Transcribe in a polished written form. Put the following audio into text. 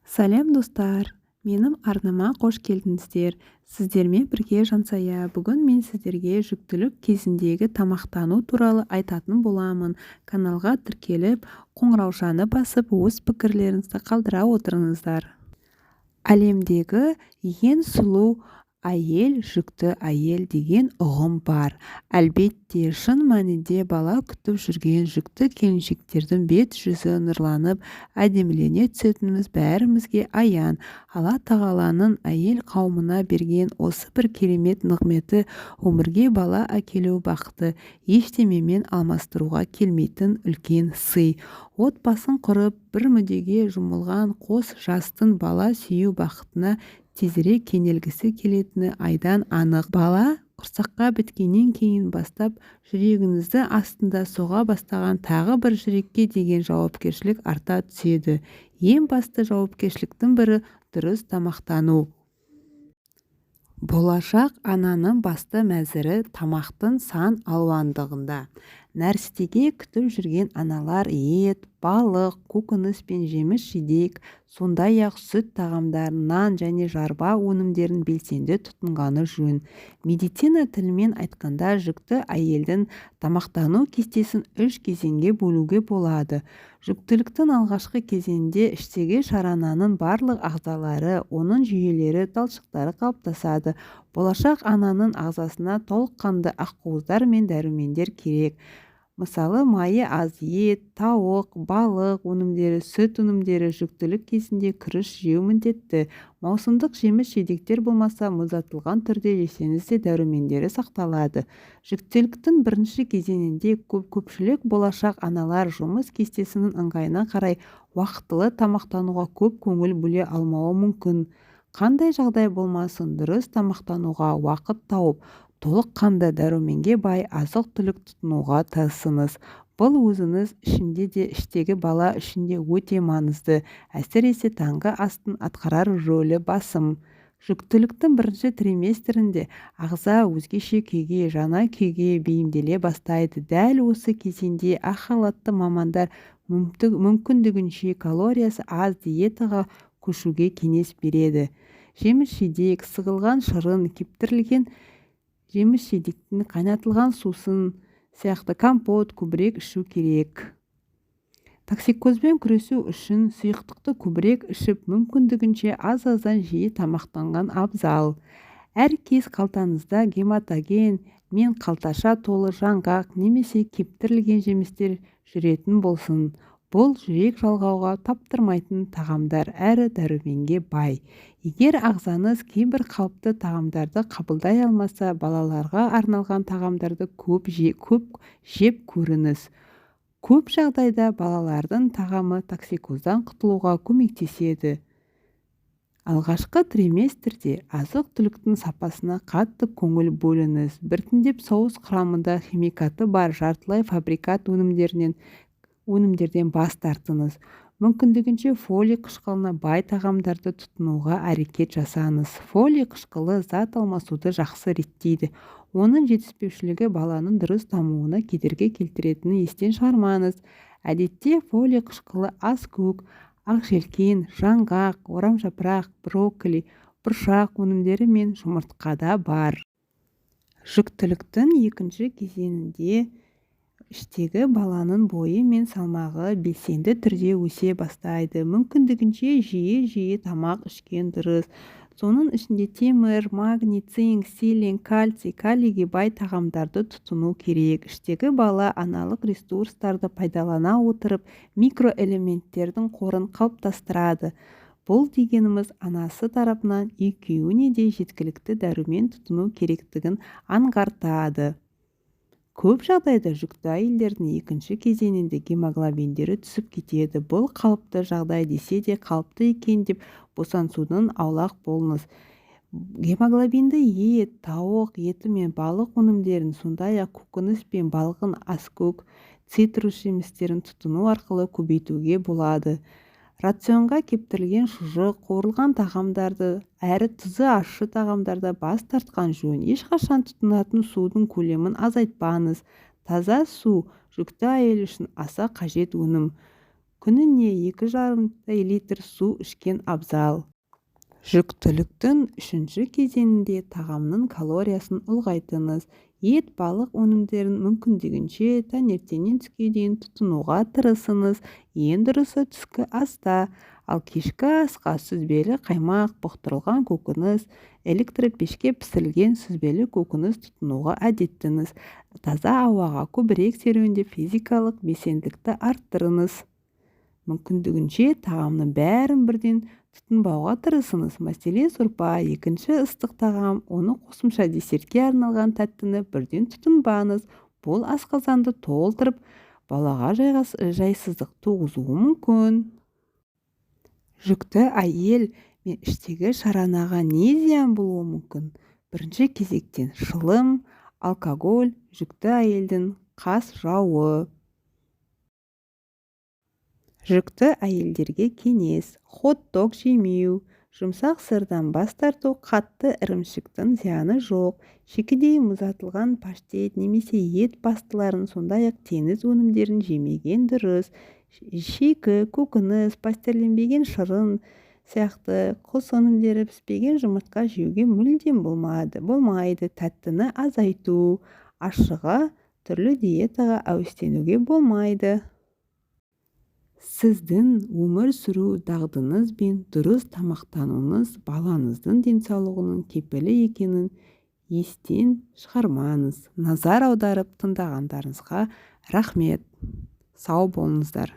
Сәлем, достар! Менің арнама қош келдіңіздер! Сіздермен бірге Жансая. Бүгін мен сіздерге жүктілік кезіндегі тамақтану туралы айтатын боламын. Каналға тіркеліп, қоңыраушаны басып, өз пікірлеріңізді қалдыра отырыңыздар. Әлемдегі ең сұлу әйел – жүкті әйел деген ұғым бар. Әлбетте, шын мәнінде бала күтіп жүрген жүкті келіншектердің бет-жүзі нұрланып, әдемілене түсетініміз бәрімізге аян. Алла Тағаланың әйел қауымына берген осы бір керемет нығметі – өмірге бала әкелу бақыты ештемемен алмастыруға келмейтін үлкен сый. Отбасын құрып, бір мүдеге жұмылған қос жастың бала сүю бақытына тезірек кенелгісі келетіні айдан анық. Бала құрсаққа біткеннен кейін бастап жүрегіңіздің астында соға бастаған тағы бір жүрекке деген жауапкершілік арта түседі. Ең басты жауапкершіліктің бірі – дұрыс тамақтану. Болашақ ананың басты мәзірі – тамақтың сан алуандығында. Нәрестеге күтіп жүрген аналар ет, балық, көкөніс пен жеміс-жидек, сондай-ақ сүт тағамдарын, нан және жарма өнімдерін белсенді тұтынғаны жөн. Медицина тілімен айтқанда, жүкті әйелдің тамақтану кестесін үш кезеңге бөлуге болады. Жүктіліктің алғашқы кезеңінде іштегі шарананың барлық ағзалары, оның жүйелері, талшықтары қалыптасады. Болашақ ананың ағзасына толыққанды ақуыздар мен дәрумендер керек. Мысалы, майы аз ет, тауық, балық өнімдері, сүт өнімдері. Жүктілік кезінде күріш жеу міндетті. Маусымдық жеміс-жидектер болмаса, мұздатылған түрде жесеңіз де дәрумендері сақталады. Жүктіліктің бірінші кезеңінде көпшілік болашақ аналар жұмыс кестесінің ыңғайына қарай уақтылы тамақтануға көп көңіл бөле алмауы мүмкін. Қандай жағдай болмасын, дұрыс тамақтануға уақыт тауып, толыққанды дәруменге бай азық-түлік тұтынуға тырысыңыз. Бұл өзіңіз үшін де, іштегі бала үшін де өте маңызды. Әсіресе таңғы астың атқарар рөлі басым. Жүктіліктің бірінші триместрінде ағза өзгеше күйге, жаңа күйге бейімделе бастайды. Дәл осы кезеңде ақ халатты мамандар мүмкіндігінше калориясы аз диетаға көшуге кеңес береді. Жеміс-жидек, сығылған шырын, кептірілген жеміс-жидектің қайнатылған сусын сияқты компот көбірек ішу керек. Токсикозбен күресу үшін сұйықтықты көбірек ішіп, мүмкіндігінше аз-аздан жиі тамақтанған абзал. Әркез қалтаңызда гематоген мен қалташа толы жаңғақ немесе кептірілген жемістер жүретін болсын. Бұл жүрек жалғауға таптырмайтын тағамдар әрі дәруменге бай. Егер ағзаңыз кейбір қалыпты тағамдарды қабылдай алмаса, балаларға арналған тағамдарды көп, көп жеп көріңіз. Көп жағдайда балалардың тағамы токсикоздан құтылуға көмектеседі. Алғашқы триместрде азық-түліктің сапасына қатты көңіл бөліңіз. Біртіндеп соус құрамында химикаты бар жартылай фабрикат өнімдерден бас тартыңыз. Мүмкіндігінше фолий қышқылына бай тағамдарды тұтынуға әрекет жасаңыз. Фолий қышқылы зат алмасуды жақсы реттейді. Оның жетіспеушілігі баланың дұрыс дамуына кедергі келтіретінін естен шығармаңыз. Әдетте фолий қышқылы аз көк, ақжелкен, жаңғақ, орамжапырақ, брокколи, бұршақ өнімдері мен жұмыртқада бар. Жүктіліктің екінші кезеңінде іштегі баланың бойы мен салмағы белсенді түрде өсе бастайды. Мүмкіндігінше жиі-жиі тамақ ішкен дұрыс. Соның ішінде темір, магний, цинк, селен, кальций, калийге бай тағамдарды тұтыну керек. Іштегі бала аналық ресурстарды пайдалана отырып, микроэлементтердің қорын қалыптастырады. Бұл дегеніміз анасы тарапынан екеуіне де жеткілікті дәрумен тұтыну керектігін аңғартады. Көп жағдайда жүкті әйелдердің екінші кезеңінде гемоглобиндері түсіп кетеді. Бұл қалыпты жағдай. Десе де, қалыпты екен деп босаңсудан аулақ болыңыз. Гемоглобинді ет, тауық еті мен балық өнімдерін, сондай-ақ көкөніс пен балғын, аскөк, цитрус жемістерін тұтыну арқылы көбейтуге болады. Рационға кептірілген шұжық, қуырылған тағамдарды әрі тұзы ащы тағамдардан бас тартқан жөн. Ешқашан тұтынатын судың көлемін азайтпаңыз. Таза су – жүкті әйел үшін аса қажет өнім. Күніне 2,5 литр су ішкен абзал. Жүктіліктің үшінші кезеңінде тағамның калориясын ұлғайтыңыз. Ет, балық өнімдерін мүмкіндігінше таңертеңнен түске дейін тұтынуға тырысыңыз. Ең дұрысы түскі аста. Ал кешкі асқа сүзбелі қаймақ, бұқтырылған көкөніс, электропешке пісірілген сүзбелі көкөніс тұтынуға әдеттеніңіз. Таза ауаға көбірек серуендеп, физикалық белсенділікті арттырыңыз. Мүмкіндігінше тағамның бәрін бірден тұтынбауға тырысыңыз. Мәселен, сорпа, екінші ыстық тағам, оны қосымша десертке арналған тәттіні бірден тұтынбаңыз. Бұл асқазанды толтырып, балаға жайсыздық туғызуы мүмкін. Жүкті әйел мен іштегі шаранаға не зиян болуы мүмкін? Бірінші кезектен шылым, алкоголь жүкті әйелдің қас жауы. Жүкті әйелдерге кеңес: хот-дог жемеу, жұмсақ сырдан бас тарту, қатты ірімшіктің зияны жоқ. Шикідей мұздатылған паштет немесе ет пасталарын, сондай-ақ теңіз өнімдерін жемеген дұрыс. Шикі көкөніс, пастерленбеген шырын сияқты құс өнімдері, піспеген жұмыртқа жеуге мүлдем болмайды. Тәттіні азайту, ащыға, түрлі диетаға әуестенуге болмайды. Сіздің өмір сүру дағдыңыз бен дұрыс тамақтануыңыз балаңыздың денсаулығының кепілі екенін естен шығармаңыз. Назар аударып тыңдағандарыңызға рахмет. Сау болыңыздар.